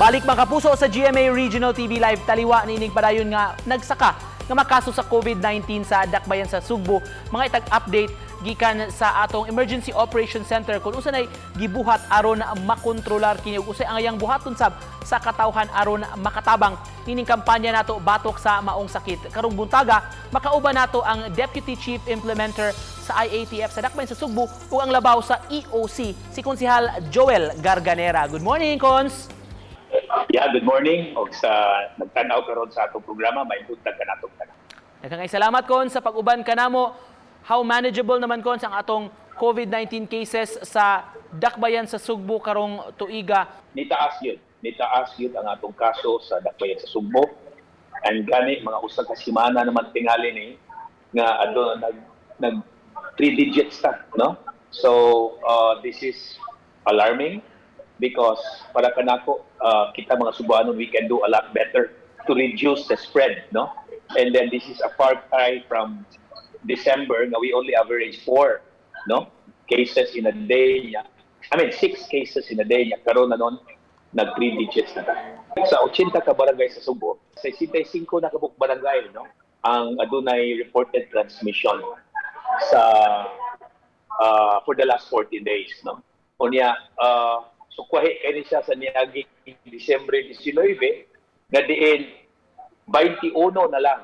Balik, mga kapuso, sa GMA Regional TV Live, taliwa niining padayon nga nagsaka nga makaso sa COVID-19 sa Dakbayan sa Sugbo. Mga itag update gikan sa atong Emergency Operation Center kung unsa nay gibuhat aron makontrolar kini ug unsay angayang buhaton sab sa katawhan aron makatabang nining kampanya nato batok sa maong sakit. Karong buntaga, makauban nato ang Deputy Chief Implementer sa IATF sa Dakbayan sa Sugbo ug ang labaw sa EOC, si Konsihal Joel Garganera. Good morning, Cons. Yeah, good morning. Og sa nagtanaw karon sa atong programa, may buntag kanatong tanan. Daghang salamat, Kon, sa pag-uban kanamo. How manageable naman, Kon, ang atong COVID-19 cases sa Dakbayan sa Sugbo karong tuiga? Nitaas yun. Nitaas yun ang atong kaso sa Dakbayan sa Sugbo. And gani mga usa ka semana naman tingali ni nga adto nag three digits ta, no? So this is alarming because para kanako, kita mga Sugboanon, we can do a lot better to reduce the spread, no? And then this is a far cry from December nga we only average four, no, cases in a day niya. I mean, six cases in a day niya. Karon na nun, nag three digits na ta. Sa 80 ka barangay sa Sugbo, 65 na kabuk barangay, no, ang adunay reported transmission sa for the last 14 days, no? Unya, sukwahi kay ni siya sa niaging Disyembre 19 nga diin 21 na lang,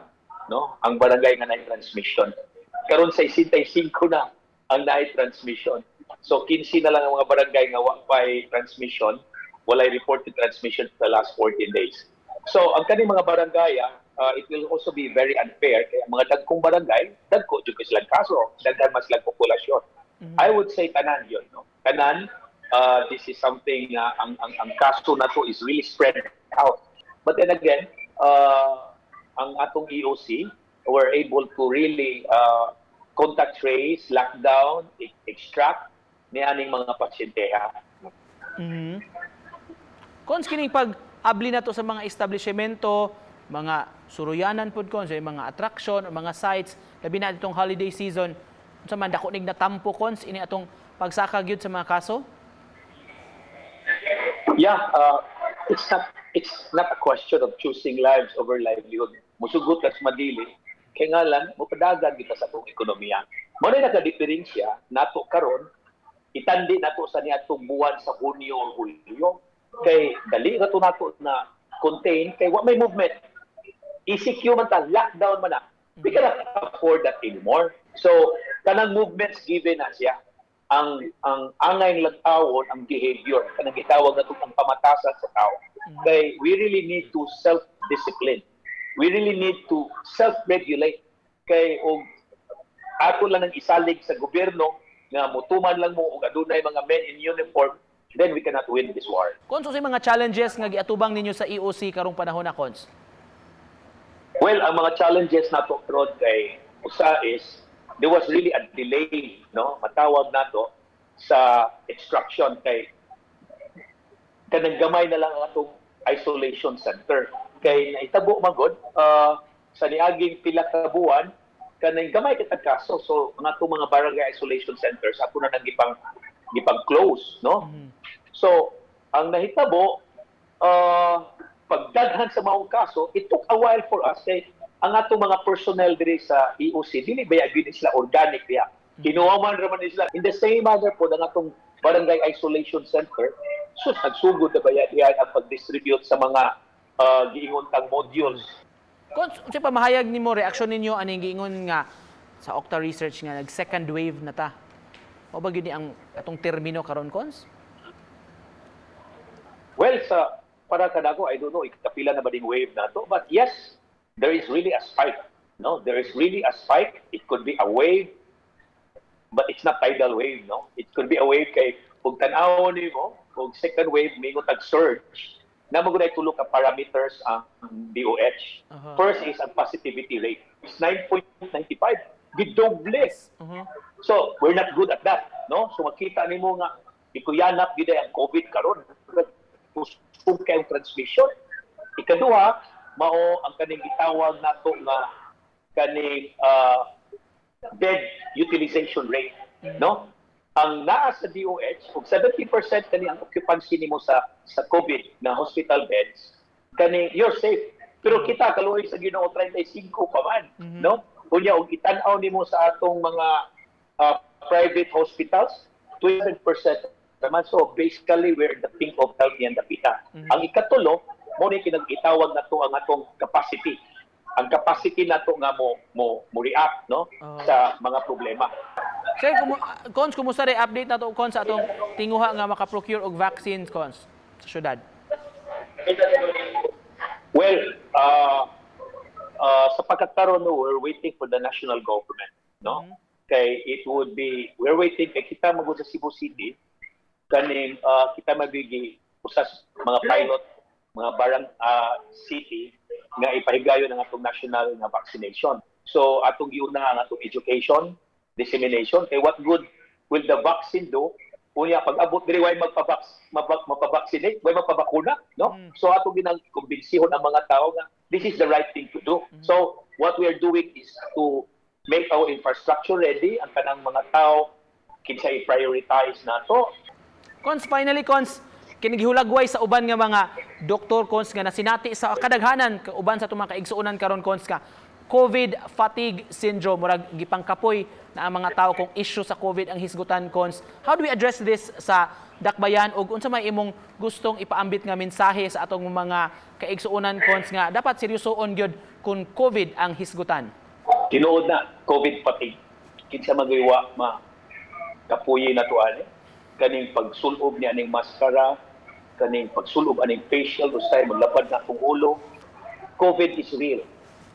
no, ang barangay nga naay transmission. Karon 65 na ang naay transmission. So 15 na lang ang mga barangay nga wa pay transmission, walay reported transmission for the last 14 days. So ang kaning mga barangay, it will also be very unfair kay ang mga dagkong barangay, dagko jud kay silang kaso, daghan mas silang populasyon. I would say tanan yun, no? Tanan, this is something nga ang kaso nato is really spread out. But then again, ang atong EOC were able to really contact trace, lockdown, extract ni aning mga pasyente, ha. Cons, kining pag abli na to sa mga establishmento, mga suruyanan pod, Cons, yung mga attraction o mga sites, labi na itong holiday season, unsa man dako nig natampo, Cons, ini atong pagsaka gyud sa mga kaso? Yeah, it's not a question of choosing lives over livelihood. Musugot tas madili, kay ngalan mopadagan kita sa atong ekonomiya. Mao na nakadiferensya nato karon itandi nato sa niadtong buwan sa Hunyo or Hulyo kay dali ra to nato na contain kay wa may movement. ECQ man ta, lockdown man na. We cannot afford that anymore. So, kanang movements given na siya. Ang angay lang tawon ang behavior, kanang gitawag nato ang pamatasan sa tao. Kay we really need to self-discipline. We really need to self-regulate. Kay og ato lang ang isalig sa gobyerno nga mutuman lang mo og adunay mga men in uniform, then we cannot win this war. Cons, unsay mga challenges nga giatubang ninyo sa EOC karong panahon na, Cons? Well, ang mga challenges nato karon kay usa is there was really a delay, no? Matawag nato sa extraction kay kanang gamay na lang ang atong isolation center. Kay naitabo magod sa niaging pila ka buwan, kanang gamay kitag kaso. So ang atong mga barangay isolation centers ato na nang gipang close, no? So ang nahitabo, pagdaghan sa maong kaso, it took a while for us kay ang atong mga personnel diri sa EOC dili ba gyud sila organic diha. Kinuha man ra man sila. In the same manner po ang atong barangay isolation center, sus, nagsugod na ba diha ang pag-distribute sa mga giingon tang modules. Cons, unsay pamahayag nimo, reaksyon ninyo aning giingon nga sa Octa Research nga nag second wave na ta? O ba gyud ni ang atong termino karon, Cons? Well, sa para kanako, I don't know, ikapila na ba ding wave na to, but yes, there is really a spike. No, there is really a spike. It could be a wave, but it's not tidal wave, no? It could be a wave kay kung tan-awon nimo, kung second wave mingon tag surge, na mo gud tulo ka parameters ang DOH. First is ang positivity rate. It's 9.95. Gidoble. So, we're not good at that, no? So makita nimo nga ikuyanap gid ang COVID karon. Kusog kay ang transmission. Ikaduha, mao ang kaning gitawag nato nga kaning bed utilization rate, no? Ang naa sa DOH, ug 70% kani ang occupancy nimo sa COVID na hospital beds, kani you're safe. Pero kita, kaluoy sa Ginoo, 35 pa man, no? Unya og itan-aw nimo sa atong mga private hospitals, 27% naman. So basically, we're in the pink of health yan dapita. Ang ikatulo, mo ni kinag-itawag nato ang atong capacity. Ang capacity nato nga mo react, no, sa mga problema. Sir, Cons, kumusta rin update nato, Cons, sa atong tinguha nga makaprocure og vaccines, Cons, sa syudad? Well, sa pagkakaroon, no, we're waiting for the national government, no? Kay it would be, we're waiting kay kita magud sa Cebu City, kaning kita mabigi usa sa mga pilot, mga barang city nga ipahigayon ang atong national nga vaccination. So atong giuna ang atong education, dissemination. Kay what good will the vaccine do? Unya pag abot diri way magpavaccinate, way magpabakuna, no? So atong ginang kumbensihon ang mga tao nga this is the right thing to do. So what we are doing is to make our infrastructure ready, ang kanang mga tao kinsa i-prioritize nato. Cons, finally, Cons, kinigihulagway sa uban nga mga doktor, Cons, nga nasinati sa kadaghanan uban sa atong mga kaigsuonan karon, Cons, ka COVID fatigue syndrome, murag gipangkapoy na ang mga tao kung issue sa COVID ang hisgutan, Cons. How do we address this sa Dakbayan ug unsa may imong gustong ipaambit nga mensahe sa atong mga kaigsuonan, Cons, nga dapat seryosoon gyud kung COVID ang hisgutan? Tinuod na COVID fatigue. Kinsa magiwa ma kapuyi na to ani, kaning pagsulob niya aning maskara, kaning pagsulob aning facial, usay molapad na akong ulo. COVID is real,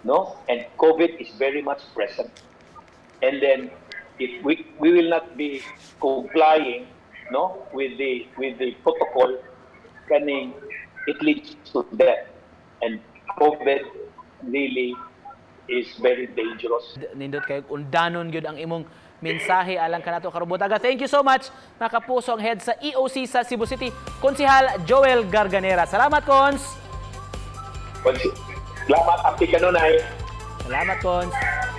no? And COVID is very much present. And then if we will not be complying, no, with the protocol, kaning it leads to death. And COVID really is very dangerous. Nindot kayo, undanon gyud ang imong mensahe alang kanato karong buntaga. Thank you so much, mga kapuso, ang head sa EOC sa Cebu City, Konsihal Joel Garganera. Salamat, Cons. Salamat, Apti kanunay. Salamat, Cons.